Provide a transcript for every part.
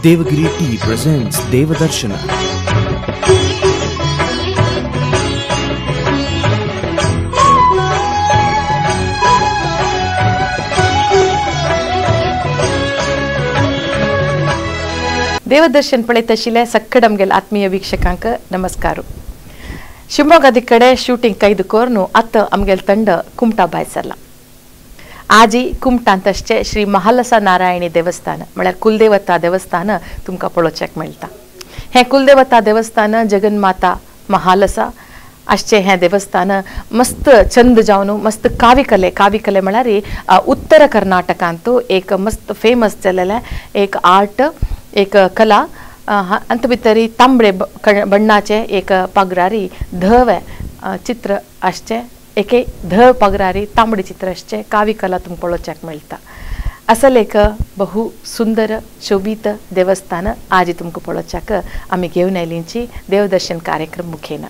Devagiri Tea presents Devadarshana. Devadarshan ಪಳೆತ ಶಿಲೆ ಸಕ್ಕಡಮ್ಗೆಲ್ ಆತ್ಮೀಯ ವೀಕ್ಷಕಾಂಕ ನಮಸ್ಕಾರ. ಶಿವಮೊಗ್ಗದ ಕಡೆ ಶೂಟಿಂಗ್ ಕೈದು ಕೋರ್ನು ಅತ್ತ ಅಮ್ಗೆಲ್ ತಂಡ ಕುಮಟಾ ಬಾಯ್ಸಲ್ಲ. ಆಜಿ ಕುಮಟಾ ಅಂತಷ್ಟೇ ಶ್ರೀ ಮಹಾಲಸ ನಾರಾಯಣಿ ದೇವಸ್ಥಾನ ಮಳ್ಯಾರ ಕುಲದೇವತಾ ದೇವಸ್ಥಾನ ತುಮಕ ಪಳೋಚಕ್ ಮೆಳ್ತಾ. ಹೇ ಕುಲದೇವತಾ ದೇವಸ್ಥಾನ ಜಗನ್ಮಾತಾ ಮಹಾಲಸ ಅಷ್ಟೇ. ಹೇ ದೇವಸ್ಥಾನ ಮಸ್ತ್ ಚಂದ ಜಾವನು ಮಸ್ತ್ ಕಾವಿಕಲೆ ಕಾವಿಕಲೆ ಮಳ್ಯಾರಿ ಉತ್ತರ ಕರ್ನಾಟಕ ಅಂತೂ ಏಕ ಮಸ್ತ್ ಫೇಮಸ್ ಚಲಲೆ ಏಕ ಆರ್ಟ್ एक कला अंत भितरी तांबडे बण्णाचे एक पागरारी धवे चित्र आसचे एके धव पागरारी तांबडे चित्र आसचे कावी कला तुमकां पळोवच्याक मेळटा. असल एक बहु सुंदर शोभीत देवस्थान आज तुमकां पळोवच्याक आमी घेवन आयलींची देवदर्शन कार्यक्रम मुखेन.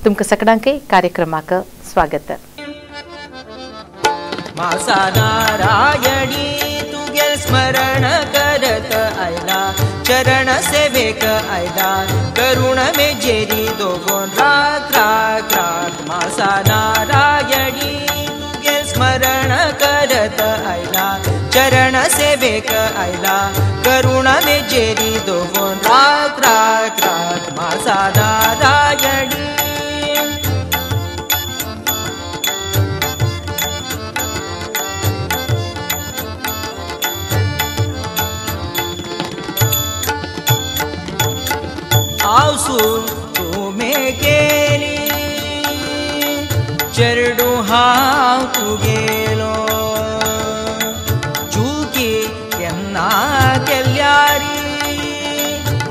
तुमकां सगळ्यांकय कार्यक्रमाक स्वागत. मासा नारायणी तुगेल स्मरण करत आयला चरण सेवेक आयला करुण मेजेरी दोगोन रात रात रात. मासा नारायणी तुगेल स्मरण करत आयला चरण सेवेक आयला करुण मेजेरी दोगोन रात रात रात. मासा नारायणी आवसू तुमे केली चेरडू हांव तुगेलो चुकी केन्ना केल्यारी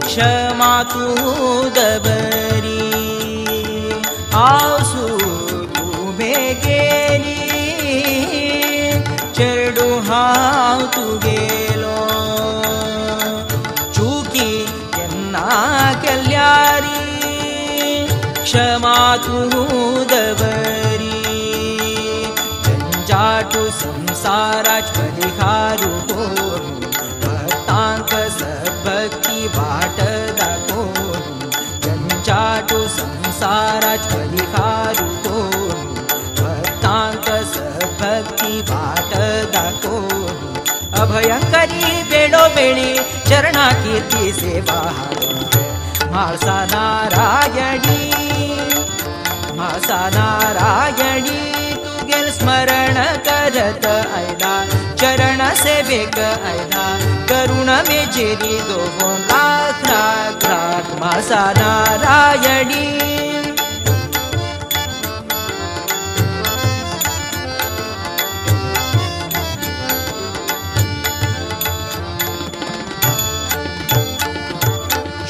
क्षमा तूं दबरी. आवसू तुमे केली चेरडू हांव तुगेलो चुकी केन्ना केल्यारी क्षमा तूं दवरी. झंझाटू संसाराच परिहारू करून भक्तांक सद्भक्ती वाट दाखोवन. झंझाटू संसाराच परिहारू करून भक्तांक सद्भक्ती वाट दाखोवन. अभयंकरी वेळोवेळी चरणा कीर्ती सेवा म्हाळसा नारायणी. म्हाळसा नारायणी तुगेल स्मरण करत आयला चरण सेवेक आयला करुण मेजेरी दोगोन राख राख राख. म्हाळसा नारायणी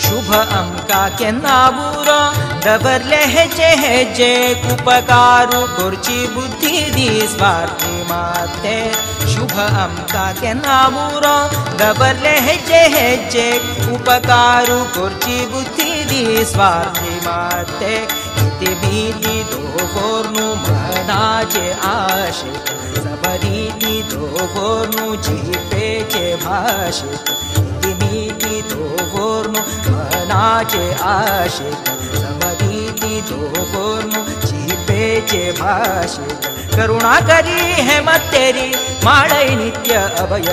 शुभ आमकां केन्ना उरो दवरले हेजे हेजे उपकारू करची बुद्धी दी स्वार्थी माते. शुभ आमकां केन्ना उरो दवरले हेजे हेजे उपकारू करची बुद्धी दी स्वार्थी माते. इति भीती दवरनु मनाचे आशेक सबरीती दवरनु जिबेचे भाशेक. इति दवरनु मनाचे आशेक समरीती दवरनु जिबेचे भाशेक. करुणा करी हेमतेरी माळय नित्य अभय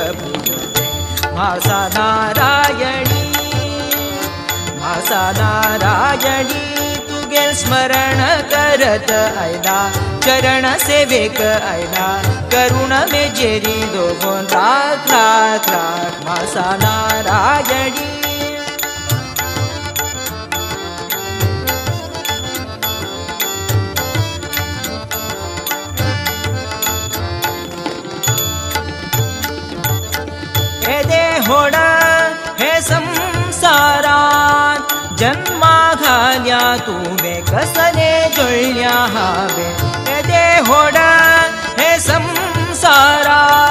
म्हाळसा नारायणी. म्हाळसा नारायणी तुगेल स्मरण करत आयला चरण सेवेक आयला करुण मेजेरी दोगोन राख राख राख. म्हाळसा नारायणी येदे होडा हे संसारात जन्मा घाल्या तुवें कसले जोडल्या हांवें. येदे होडा हे संसारात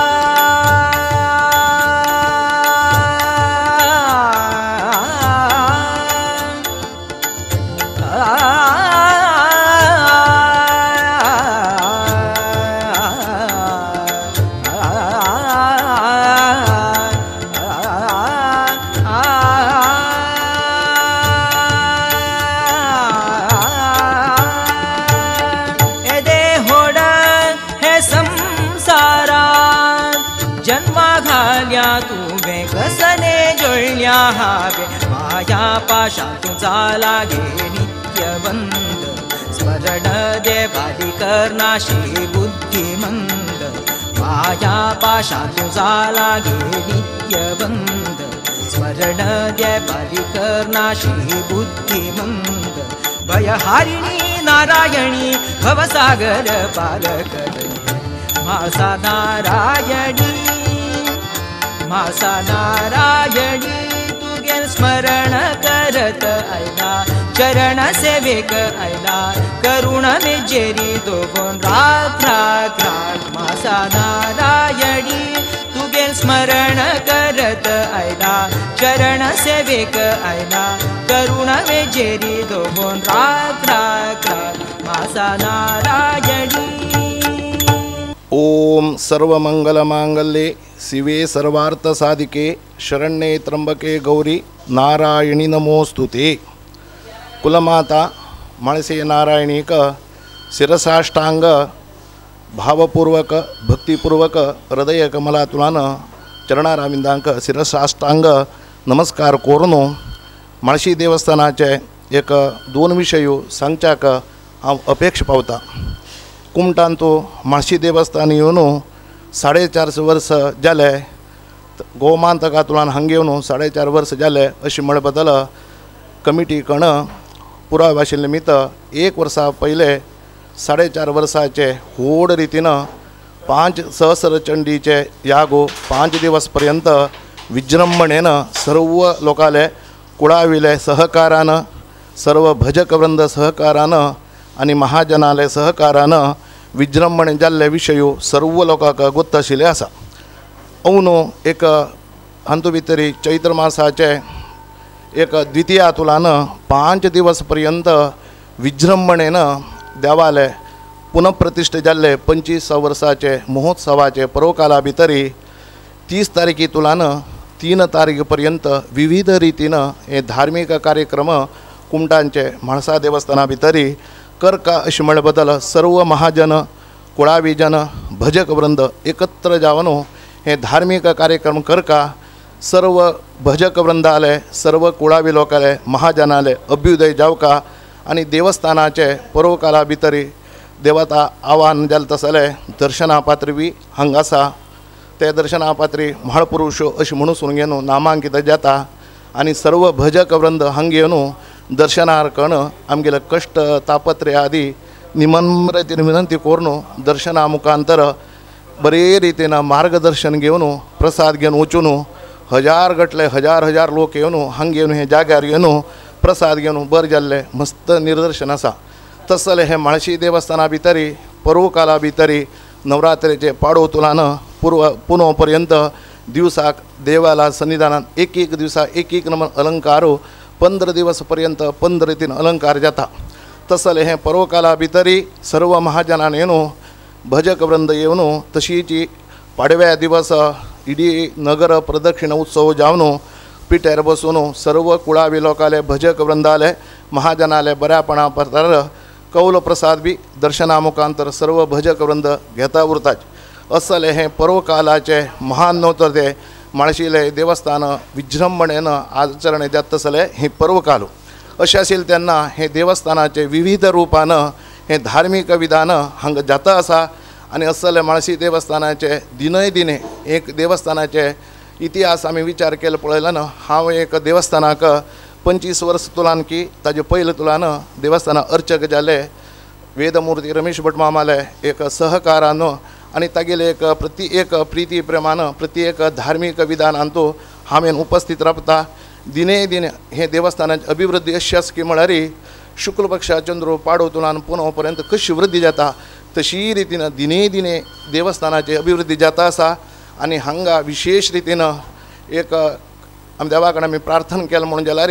आ जोडल्या हावे माया पाशा तुझा लागे नित्यबंध स्मरण देवाली करनाशी बुद्धिमंद माया पाशा तुझा लागे नित्यबंध स्मरण देवाली करनाशी बुद्धिमंद भयहारिणी नारायणी भवसागर पार करणी म्हाळसा नारायणी म्हाळसा नारायणी तुगेल स्मरण करत आयला चरण सेवेक आयला करुण मेजेरी दोगोन राख राख राख म्हाळसा नारायणी तुगेल स्मरण करत आयला चरण सेवेक आयला करुण मेजेरी दोगोन राख राख राख म्हाळसा नारायणी. ओम सर्वमंगलमांगल्ये शिवे सर्वार्थ साधिके शरण्ये त्र्यंबके गौरी नारायणी नमोस्तुते. कुलमाता म्हाळसे नारायणीक शिरसाष्टांग भावपूर्वक भक्तिपूर्वक हृदय कमलातुलान चरणाराविंदांक शिरसाष्टांग नमस्कार करून म्हाळशी देवस्थानाचे एक दोन विशय सांगच्याक हांव अपेक्ष पावता. कुमटान तो म्हाळशी देवस्थान येवन 4.5 वर्स जाले गोमांतकातुलान हांगा येवन 4.5 वर्स जाले अशें म्हळ बदल कमिटी कण पुराय आशिल्ले निमित्त 1 वर्सा पयले 4.5 वर्साचे व्हड रितीन 5 सहस्रचंडीचे यागो 5 दिवस पर्यंत विजृंभणेन सर्व लोकाले कुळाविले सहकारान सर्व भजकवृंद सहकारान आनी महाजनाले सहकारान विजृंभणे जाल्ले विशय सर्व लोकांक गोत्त आशिल्ले आसा. अवनो एक हातूंत भितर चैत्र मासाचे एक द्वितीय तुलान 5 दिवस पर्यंत विजृंभणेन देवाले पुनःप्रतिष्ठे जाल्ले 25 वर्साचे महोत्सवाचे पर्वकाला भितरी 30 तारखे तुलान 3 तारीख पर्यंत विविध रितीन हे धार्मिक कार्यक्रम कुमटांचे म्हाळसा देवस्थाना भितरी करका अशें म्हळ्ळे बदल सर्व महाजन कुळावीजन भजक वृंद एकत्र जावन हे धार्मिक कार्यक्रम करका सर्व भजक वृंदाले सर्व कुळावी लोकाले महाजनाले अभ्युदय जावका आनी देवस्थानाचे पर्वकाला भितरी देवता आव्हान जालें तसलें दर्शना पात्री बी हांगा आसा. ते दर्शना पात्री म्हाळपुरुष अशें म्हणून घेवन नामांकीत जाता आनी सर्व भजक वृंद हांगा येवन दर्शनार्कण आमगेले कश्ट तापत्रे आदी निमनम्रतेन विनंती करून दर्शना मुखांतर बरे रितीन मार्गदर्शन घेवन प्रसाद घेवन वचून हजार गटले हजार हजार लोक येवन हांगा येवन हे जाग्यार येवन प्रसाद घेवन बरें जाल्लें मस्त निर्दर्शन आसा. तसलें हें म्हाळशी देवस्थाना भितरी पर्वकाला भितरी नवरात्रेचे पाडो तुलान पूर्व पुनो पर्यंत दिवसाक देवाला सन्निधानान एक एक दिवसा एक एक नंबर अलंकार 15 दिवस पर्यंत 15 रितीन अलंकार जाता. तसलें हें पर्वकाला भितरी सर्व महाजनान येवन भजक वृंद येवन तशीच पाडव्या दिवस इडी नगर प्रदक्षिण उत्सव जावन पिठ्यार बसून सर्व कुळावी लोकाले भजक वृंदाले महाजनाले बऱ्यापणा प्रकार कौल प्रसाद बी दर्शना मुखांतर सर्व भजक वृंद घेता उरतात. असले हें पर्वकालाचे महान न्हू तर ते म्हाळशीले देवस्थान विजृंभणेन आचरण जाता तसलें हें पर्वकाल अशें आशिल्लें तेन्ना हें देवस्थानाचे विविध रुपान हें धार्मीक विधान हांगा जाता आसा. आनी असले म्हाळशी देवस्थानाचे दिनय दिने एक देवस्थानाचे इतिहास आमी विचार केलो पळयलो ना हांव एक देवस्थानाक 25 वर्स तुलान की ताजे पयले तुलान देवस्थाना अर्चक जाले वेदमूर्ती रमेश भट मामाले एक सहकारान आनी तागेले एक प्रति एक प्रिती प्रेमान प्रति एक धार्मीक विधानान तो हांवें उपस्थित रावता. दिने दिने हे देवस्थानाची अभिवृद्धी अशी आसा की म्हळ्यार शुक्ल पक्षा चंद्र पाडो तुलान पुनो पर्यंत कशी वृद्धी जाता तशी रितीन दिने दिने देवस्थानाची अभिवृद्धी जाता आसा. आनी हांगा विशेष रितीन एक आमी देवा कडेन आमी प्रार्थना केलें म्हणून जाल्यार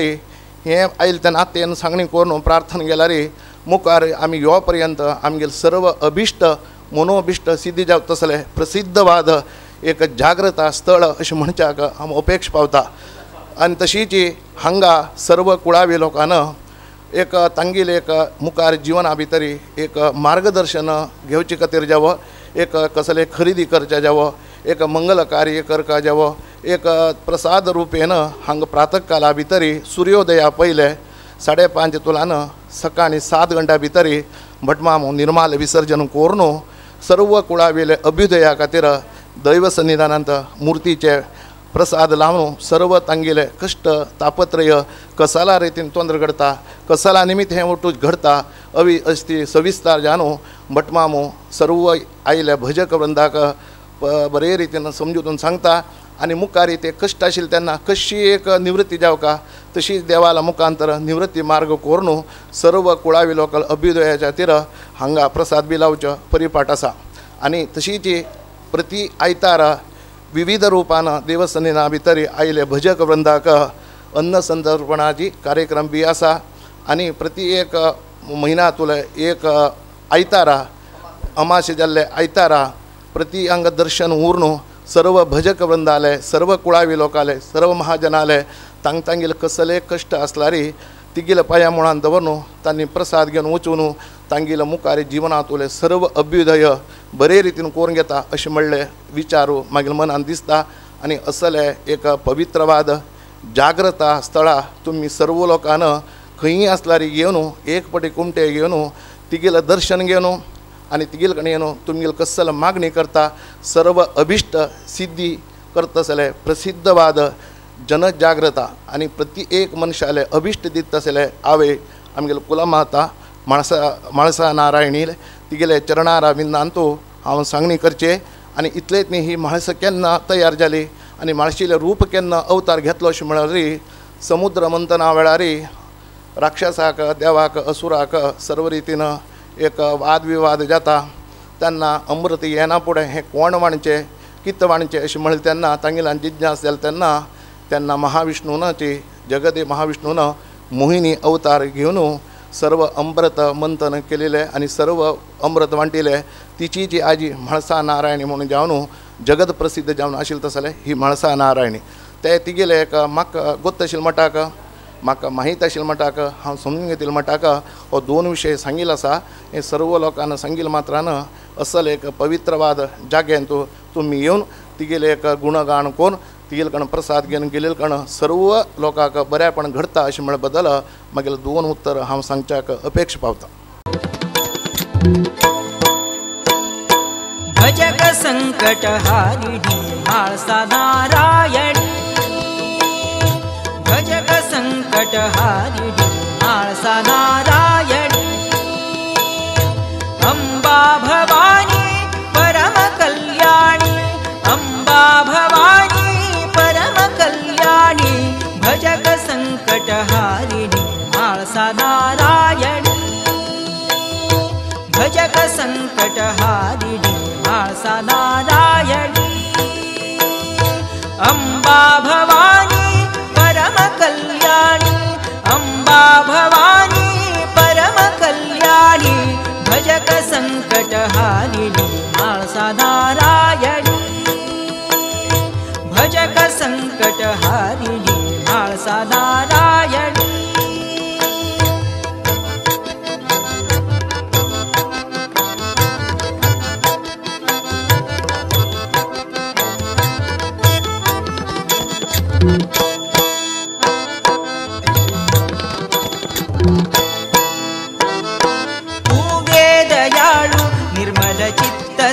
हें आयलें तेन्ना आत्तेन सांगणी करून प्रार्थना केल्यार मुखार आमी यो पर्यंत आमगेले सर्व अभिश्ट मनोभिश्ट सिद्धी जावता तसलें प्रसिद्धवाद एक जाग्रता स्थळ अशें म्हणच्याक हांव अपेक्ष पावता. आनी तशीच हांगा सर्व कुळावी लोकान एक तांगेले एक मुखार जिवना भितरी एक मार्गदर्शन घेवचे खातीर जावं एक कसले खरेदी करचे जावं एक मंगल कार्य करका जावो एक प्रसाद रूपेन हांगा प्रातःकाला भितरी सूर्योदया पयले 5:30 तुलान सकाळी 7 घंटा भितरी भटमामो निर्माल विसर्जन करून सर्व कुळावेले अभ्युदया खातीर दैव सन्निधानांत मूर्तीचे प्रसाद लावन सर्व तांगेले कश्ट तापत्रय कसाला रितीन तोंद्र घडता कसाला निमित्त हें वटूच घडता अवी अस्ती सविस्तार जाणू भटमामो सर्व आयिल्ल्या भजक वृंदाक बरे रितीन समजून सांगता आनी मुखार ते कश्ट आशिल्ले तेन्ना कशी एक निवृत्ती जावका तशी देवाला मुखांतर निवृत्ती मार्ग करून सर्व कुळावी लोकांक अभ्युदयाच्या खातीर हांगा प्रसाद बी लावचो परिपाठ आसा. आनी तशीच प्रति आयतारा विविध रूपान देवसन्निधा भितर आयिल्ले भजक वृंदाक अन्न संतर्पणाची कार्यक्रम बी आसा. आनी प्रति एक म्हयन्यांतलो एक आयतारा अमाशे जाल्ले आयतारा प्रति हांगा दर्शन उरून सर्व भजक वृंदाले सर्व कुळावी लोकाले सर्व महाजनाले तांग तांगेले कसले कश्ट आसल्यार तिगेले पांया मुळान दवरून तांणी प्रसाद घेवन वचून तांगेले मुखार जिवनांतले सर्व अभ्युदय बरे रितीन करून घेता अशें म्हणलें विचार मागीर मनान दिसता. आनी असले एक पवित्रवाद जाग्रता स्थळां तुमी सर्व लोकांना खंयी आसल्यार घेवन एक पटी कुमटे घेवन तिगेलें दर्शन घेवन आनी तिगेले कडेन येवन तुमगेले कसले मागणी करता सर्व अभिश्ट सिद्धी करतसले प्रसिद्धवाद जनजाग्रता आनी प्रति एक मनशाले अभिश्ट दितसले आवे आमगेले कुलमाता म्हाळसा नारायणी तिगेले चरणारा विंदांतू हांव सांगणी करचे. आनी इतलेंच न्ही ही म्हाळसा केन्ना तयार जाली आनी म्हाळशीले रूप केन्ना अवतार घेतलो अशें म्हळ्यार समुद्र मंथना वेळार राक्षसाक देवाक असुराक सर्व रितीन एक वादविवाद जाता तेन्ना अमृत येना फुडें हें कोण वाणचें कितें वाणचें अशें म्हणलें तेन्ना तांगेल्यान जिज्ञास जाली तेन्ना तेन्ना महाविष्णून ती जगदे महाविष्णून मोहिनी अवतार घेवन सर्व अमृत मंथन केलेलें आनी सर्व अमृत वांटिलें. तिची जी आजी म्हाळसा नारायणी म्हणून जावन जगद प्रसिद्ध जावन आशिल्लें तसलें ही म्हाळसा नारायणी ते तिगेले एक म्हाका गोत्त आशिल्लें मठाक म्हाका माहीत आशिल्लें मठाक हांव समजून घेतिल्लें मठाक हो दोन विशय सांगिल्लो आसा. हे सर्व लोकांना सांगिल्लें मात्रान असल एक पवित्रवाद जाग्यांत तुमी येवन तिगेले एक गुणगान करून तिगेले कडेन प्रसाद घेवन गेल्ले कडेन सर्व लोकांक बऱ्यापण घडता अशें म्हळ्या बदल मागीर दोन उत्तर हांव सांगच्याक अपेक्षा पावता. भजक संकट हारिणी म्हाळसा नारायणी भजक संकट हारिणी म्हाळसा नारायणी अंबा भवानी परम कल्याणी अंबा भवानी परम कल्याणी भजक संकट हारिणी म्हाळसा नारायणी भजक संकट हारिणी म्हाळसा नारायणी अंबा भवानी परम कल्याणी अंबा भवानी परम कल्याणी भजक संकट हारिणी म्हाळसा नारायणी भजक संकट हारिणी म्हाळसा नारायणी.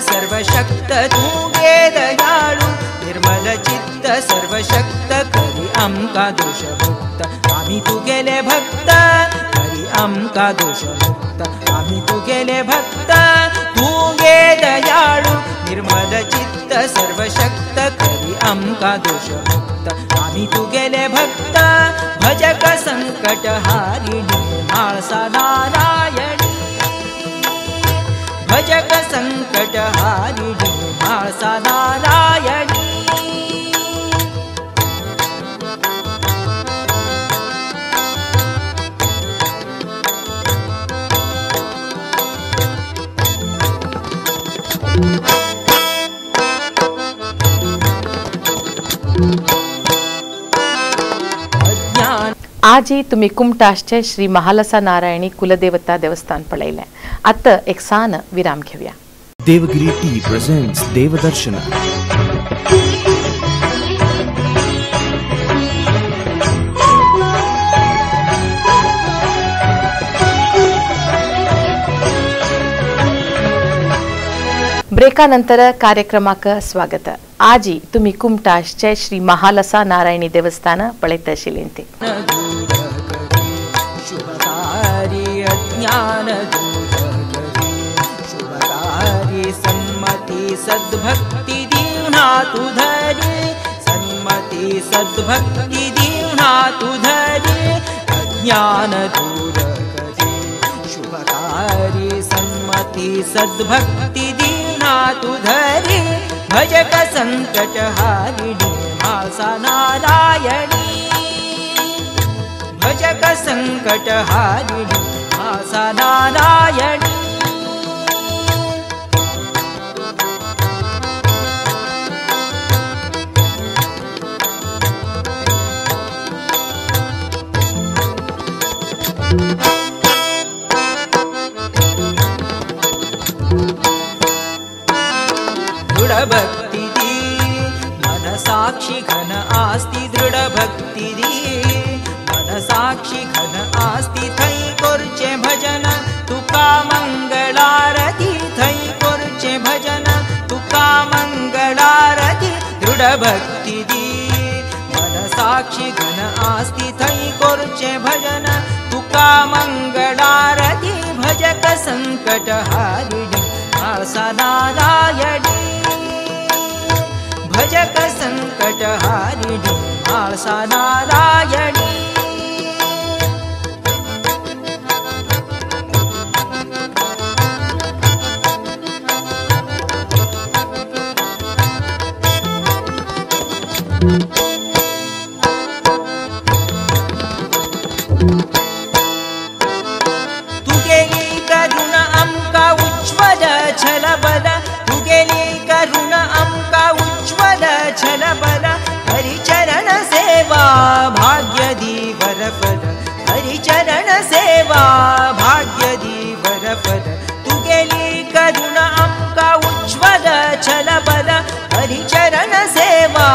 सर्वशक्त तूं दयाळु निर्मल चित्त सर्वशक्त करी आमकां दोशमुक्त आमी तुगेले भक्त करी आमकां दोशमुक्त आमी तुगेले भक्त तूं दयाळु निर्मल चित्त सर्वशक्त करी आमकां दोशमुक्त आमी तुगेले भक्त भजक संकट हारिणी म्हाळसा नारायणी भजक संकट हारिणी म्हाळसा नारायणी. आजही तुम्ही कुमटासचे श्री महालसा नारायणी कुलदेवता देवस्थान पळयलें. आता एक सान विराम घेऊया. Devgiri tea presents Devdarshana. ब्रेका नंतर कार्यक्रमाक स्वागत. आजी तुम्ही कुमटाशचे श्री महालसा नारायणी देवस्थान पळयत आशिल्लीं. सद्भक्ति दीवना तुधरी सन्मति सद्भक्ति दीवना तुधरी अज्ञान दूर करी शुभकारी सन्मति सद्भक्ति दीवना तुधरी भजक संकट हारिणी म्हाळसा नारायणी भजक संकट हारिणी म्हाळसा नारायणी. दृढभक्ती दी मनसाक्षी घन आस्ती दृढभक्ती दी मनसाक्षी घन आस्ती थंय करचें भजन तुका मंगळारती थंय करचें भजन तुका मंगळारती दृढभक्ती दी मनसाक्षी घन आस्ती थंय करचें भजन तुका मंगळारती भजक संकट हारिणी म्हाळसा नारायणी भजक संकट हारिणी म्हाळसा नारायणी. तुगेली करुणा आमकां उज्ज्वल छलबल तुगेली करुणा आमकां उज्ज्वल छलबल हरिचरण सेवा भाग्य दी वरफल हरिचरण सेवा भाग्य दी वरफल तुगेली करुणा आमकां उज्ज्वल छलबल हरिचरण सेवा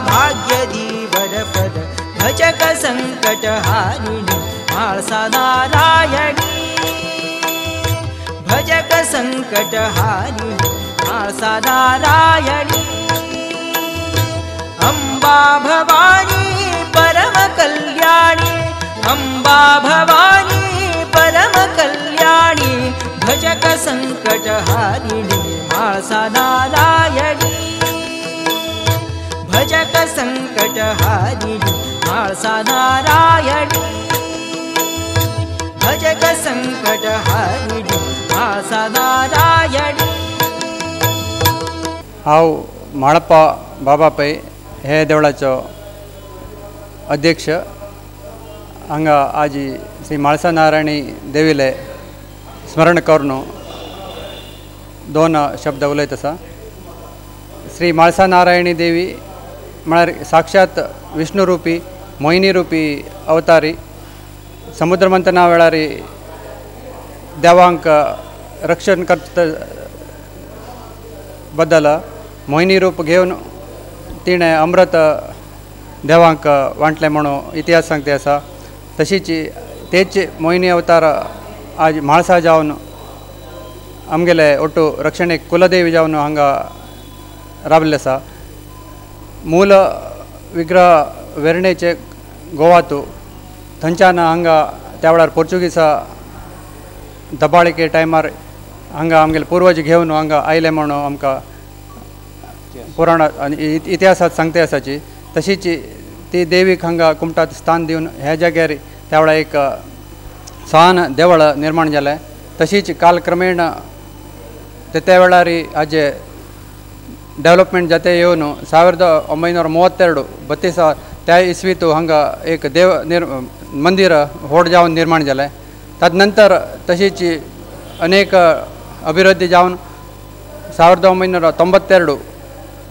भाग्य दी वरफल भजक संकट हारिणी म्हाळसा नारायणी भजक संकट हारिणी म्हाळसा नारायणी. अंबा भवानी परम कल्याणी अंबा भवानी परम कल्याणी भजक संकट हारिणी म्हाळसा नारायणी भजक संकट हारिणी म्हाळसा नारायणी भजक संकट हारिणी म्हाळसा नारायणी. हांव म्हाळप्पा बाबा पै हे देवळाचो अध्यक्ष. हांगा आजी श्री म्हाळसा नारायणी देवीले स्मरण करून दोन शब्द उलयत आसा. श्री म्हाळसा नारायणी देवी म्हळ्यार साक्षात विष्णुरूपी मोहिनी रूपी अवतारी समुद्र मंथना वेळार देवांक रक्षण करता बद्दल मोहिनी रूप घेवन तिणें अमृत देवांक वांटलें म्हणून इतिहास सांगते आसा. तशीच तेच मोहिनी अवतार आज म्हाळसा जावन आमगेले ಒಟ್ಟು रक्षणेक कुलदेवी जावन हांगा राबिल्ले आसा. मूल विग्रह वेर्णेचे गोवातू थंयच्यान हांगा त्या वेळार पोर्चुगीसा दबाळिके टायमार हांगा आमगेले पुर्वज घेवन हांगा आयले म्हणून आमकां पुराण आनी इतिहासांत सांगते आसाची. तशीच ती देवीक हांगा कुमटात स्थान दिवन ह्या जाग्यार त्या वेळार एक सान देवळ निर्माण जालें. तशीच कालक्रमेण त्या वेळार हाजे डेवलपमेंट जाते येवन 1932 32 त्या इस्वींत हांगा एक देव मंदिर व्हड जावन निर्माण जालें. तदनंतर तशीच अनेक अभिवृद्धी जावन 1992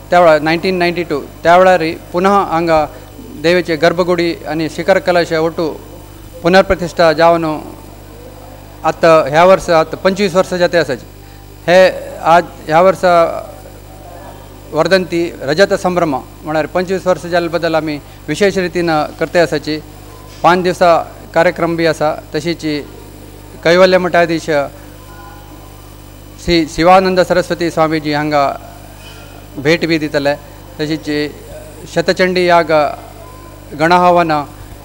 त्या वेळार 1992 त्या वेळार पुनः हांगा देवीचे गर्भगुडी आनी शिखर कलश ಒಟ್ಟು पुनर्प्रतिष्ठा जावन आतां ह्या वर्सा आतां 25 वर्सां जाते आसाची. हे आज ह्या वर्सा वर्धंती रजत संभ्रम म्हळ्यार 25 वर्सां जाल्ले बद्दल आमी विशेष रितीन करते आसाची. 5 दिवसा कार्यक्रम बी आसा. तशीच कैवल्य मठाधीश श्री शिवानंद सरस्वती स्वामीजी हांगा भेट बी दितले. तशीच शतचंडी याग, गणहवन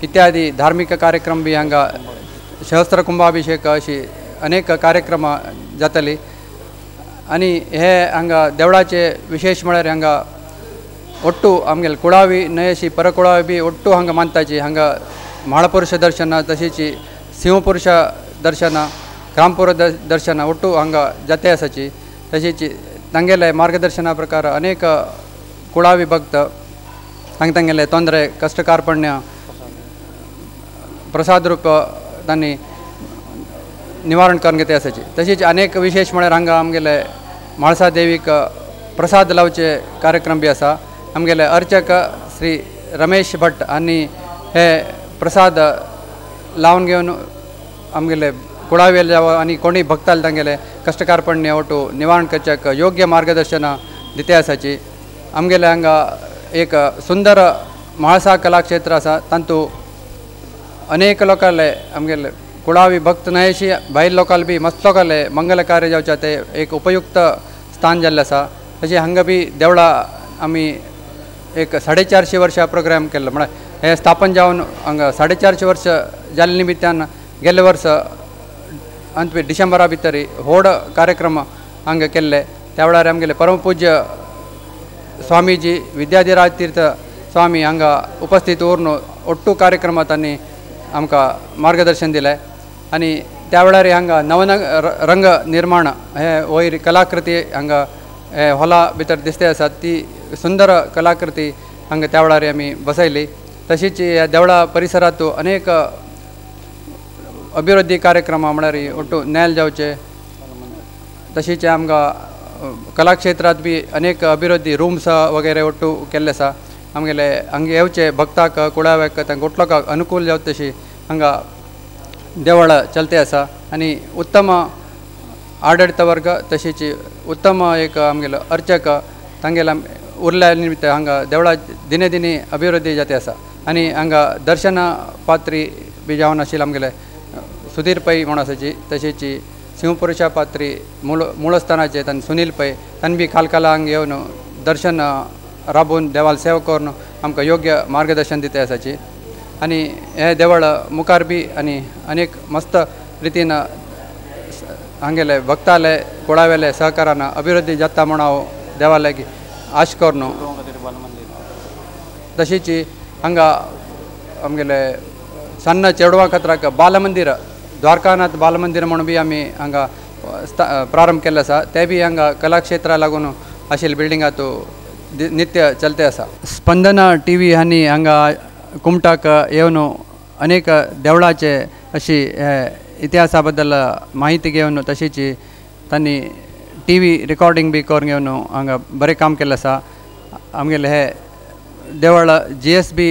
इत्यादी धार्मिक कार्यक्रम बी हांगा, सहस्त्र कुंभाभिषेक अशी अनेक कार्यक्रम जातली. आनी हे हांगा देवळाचे विशेष म्हळ्यार हांगा ಒಟ್ಟು आमगेले कुळावी न्हय अशी परकुळावी बी ಒಟ್ಟು हांगा मानताची. हांगा म्हाळपुरुष दर्शन, तशीच सिंहपुरुष दर्शन, क्रामपुर दर्शन ಒಟ್ಟು हांगा जाते आसाची. तशीच तांगेले मार्गदर्शना प्रकार अनेक कुळावी भक्त हांगा तांगेले ತೊಂದರೆ कश्ट कार्पण्य प्रसाद रूप तांणी निवारण करून घेते आसाची. तशीच अनेक विशेष म्हळ्यार हांगा आमगेले म्हाळसा देवीक प्रसाद लावचे कार्यक्रम बी आसा. आमगेले अर्चक श्री रमेश भट आनी हे प्रसाद लावन घेवन आमगेले कुळावेले आनी कोणी भक्ताले तांगेले कश्टकारपण्य ಒಟ್ಟು निवारण करच्याक योग्य मार्गदर्शन दिते आसाची. आमगेले हांगा एक सुंदर म्हाळसा कलाक्षेत्र आसा, तांतू अनेक लोकांले आमगेले कुळावी भक्त न्हय भायल लोकांले बी मस्त लोकांले मंगल कार्य जावचे ते एक उपयुक्त स्थान जाल्लें आसा. तशें हांगा बी देवळा आमी एक 450 वर्षां प्रोग्राम केल्लो, म्हळ्यार हें स्थापन जावन हांगा 450 वर्ष जाल्ले निमित्तान गेल्ले वर्स अंत डिसेंबरा भितर व्हड कार्यक्रम हांगा केल्ले. त्या वेळार आमगेले परमपूज्य स्वामीजी विद्याधिराज तीर्थ स्वामी हांगा उपस्थित उरून ಒಟ್ಟು कार्यक्रमात तांणी आमकां मार्गदर्शन दिलें. आनी त्या वेळार हांगा नवन रंग निर्माण हे वयर कलाकृती हांगा हे हॉला भितर दिसते आसा ती सुंदर कलाकृती हांगा त्या वेळार आमी बसयली. तशीच ह्या देवळा परिसरांत अनेक अभिवृद्धी कार्यक्रम म्हळ्यार ಒಟ್ಟು नेल जावचे, तशीच आमकां कलाक्षेत्रांत बी अनेक अभिवृद्धी रूम्स वगैरे ಒಟ್ಟು केल्ले आसा. आमगेले हांगा येवचे भक्ताक कुळाव्याक तांकां गोटलोकाक अनुकूल जावचे तशी हांगा देवळ चलते आसा. आनी उत्तम आडळीत वर्ग तशीच उत्तम एक आमगेलो अर्चक तांगेले उरल्या निमित्त हांगा देवळा दिने दिने अभिवृद्धी जाते आसा. आनी हांगा दर्शन पात्री बी जावन आशिल्ले आमगेले सुधीर पै म्हूण आसाची, तशीच सिंहपुरुषा पात्री मूळस्थानाचे तांणी सुनील पै तांणी बी खालखाला हांगा येवन दर्शन राबोवन देवाल सेवा करून आमकां योग्य मार्गदर्शन दिते आसाची. आनी हे देवळ मुखार बी आनी अनेक मस्त रितीन हांगेले भक्ताले कुळावेले सहकारान अभिवृद्धी जाता म्हूण हांव देवाले आश करून. तशीच हांगा आमगेले सन्न चेडवां खातीर बालमंदिर, द्वारकानाथ बालमंदिर म्हणून बी आमी हांगा प्रारंभ केल्लें आसा. तें बी हांगा कलाक्षेत्रा लागून आशिल्ले बिल्डिंगांत नित्य चलते आसा. स्पंदना टी व्ही हांणी हांगा कुमटाक येवन अनेक देवळाचे अशी इतिहासा बद्दल माहिती घेवन तशीच तांणी टी व्ही रिकॉर्डिंग बी करून घेवन हांगा बरें काम केल्लें आसा. आमगेले हे देवळ जी एस बी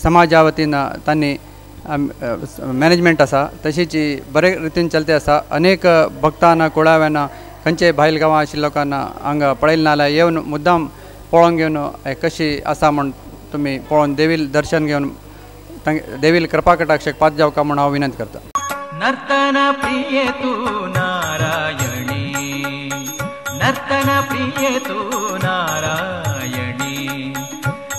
समाजा वतीन तांणी मॅनेजमेंट आसा, तशीच बरे रितीन चलते आसा. अनेक भक्तांना कुळाव्यांना खंयचे भायल गांवां आशिल्ल्या लोकांना हांगा पळयलें ना जाल्यार येवन मुद्दाम पळोवन घेवन हें कशी आसा म्हूण तुमी पळोवन देवील दर्शन घेवन देवील कृपा कटाक्षक पात्र जावका म्हूण हांव विनंती करता. नर्तन प्रिये तू नारायणी, नर्तन प्रिये तू नारायणी,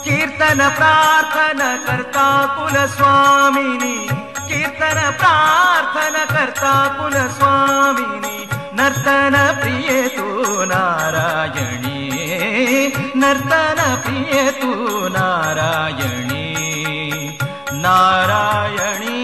कीर्तन प्रार्थना करता कुलस्वामिनी, कीर्तन प्रार्थना करता कुलस्वामिनी, नर्तन प्रिये तू नारायणी, नर्तन प्रिये तू नारायणी, नारायणी.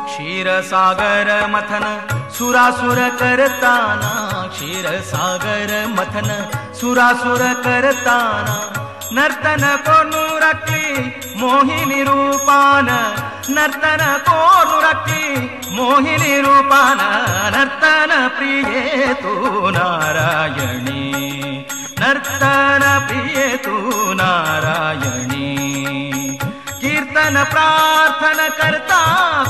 क्षीरसागर मथन सुरासुर करताना, क्षीरसागर मथन सुरासुर करताना, नर्तन कोनु राखली मोहिनी रूपान, नर्तन कोनु राखली मोहिनी रूपान, नर्तन प्रिये तू नारायणी, नर्तन प्रिये तू नारायणी, कीर्तन प्रार्थना प्रार्थना करता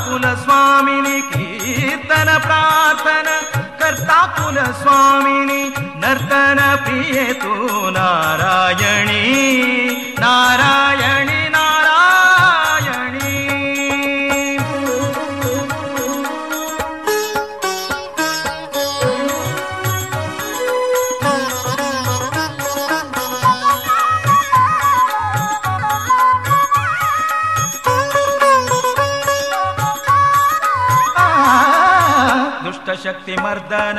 कुलस्वामिनी कीर्तन प्रार्थना करता कुलस्वामिनी नर्तन प्रिये तू नारायणी नारायणी नारायणी। दुष्टशक्ति मर्दन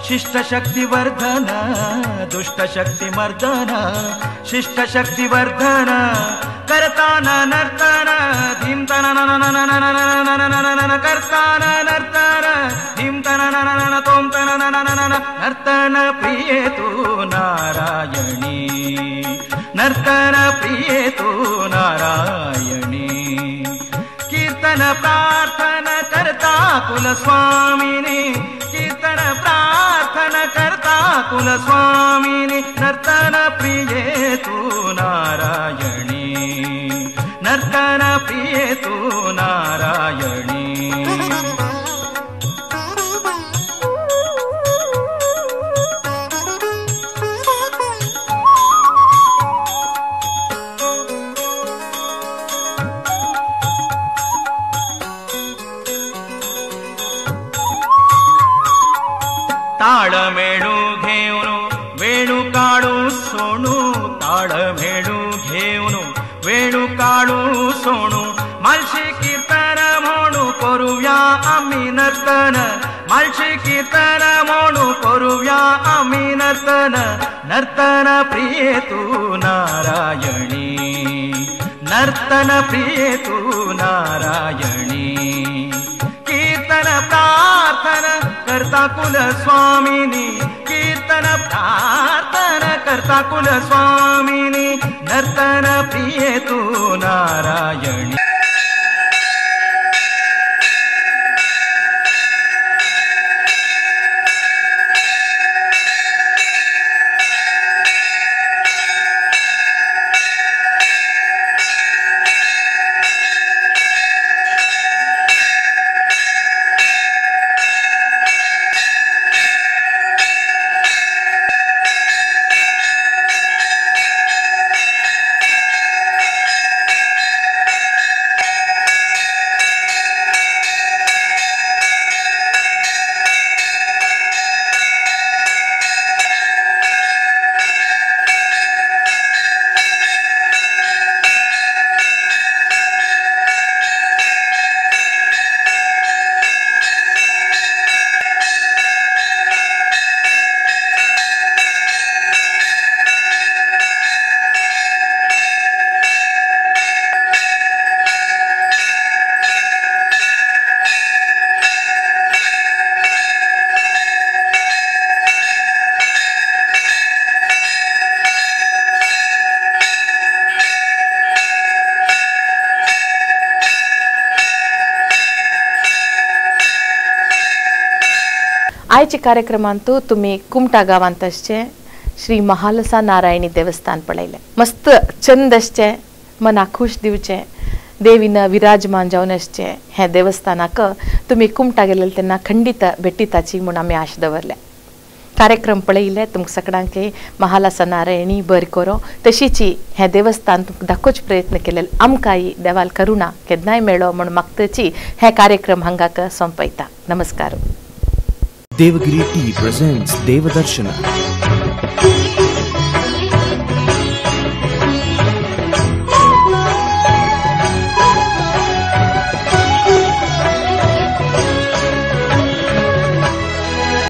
शिष्ट शक्ति वर्धन दुष्ट शक्ति मर्दन शिष्ट शक्ति वर्धन करता न नर्तन धीम तन न करता न नर्तन धीम तन न तोम तन न नर्तन प्रिये तू नारायणी नर्तन प्रिये तू नारायणी। कीर्तन प्रार्थना करता कुलस्वामिनी कीर्तन प्रार्थना करता कुलस्वामिनी नर्तन प्रिये तू नारायणी नर्तन प्रिये तू नारायणी। ताळमेळू घेऊन वेणू काढू सोणू ताळमेळू घेऊन वेणू काढू सोणू मालशी कीर्तन म्हणू करूया आम्ही नर्तन मालशी कीर्तन म्हणू करूया आम्ही नर्तन नर्तन प्रिये तू नारायणी नर्तन प्रिये तू नारायणी। कीर्तन प्रार्थना करता कुलस्वामिनी कीर्तन प्रार्थना करता कुलस्वामिनी नर्तन प्रिये तू नारायणी। आयच्या कार्यक्रमांतू तुम्ही कुमटा गावांत आसचे श्री महालसा नारायणी देवस्थान पळयलें। मस्त चंद आसचें मनाक खूश दिवचें देवीन विराजमान जावन आसचें हें देवस्थानाक तुमी कुमटा गेले तेन्ना खंडीत भेटीताची म्हूण आमी आश दवरल्या। कार्यक्रम पळयले तुमकां सगळ्यांक महालसा नारायणी बरें करो तशीच हें देवस्थान तुमकां दाखोवचो प्रयत्न केले आमकांय देवाल करुणा केन्नाय मेळो म्हूण मागतची हे कार्यक्रम हांगाक सोंपयता। नमस्कार। Devagiri Tea presents Devadarshana.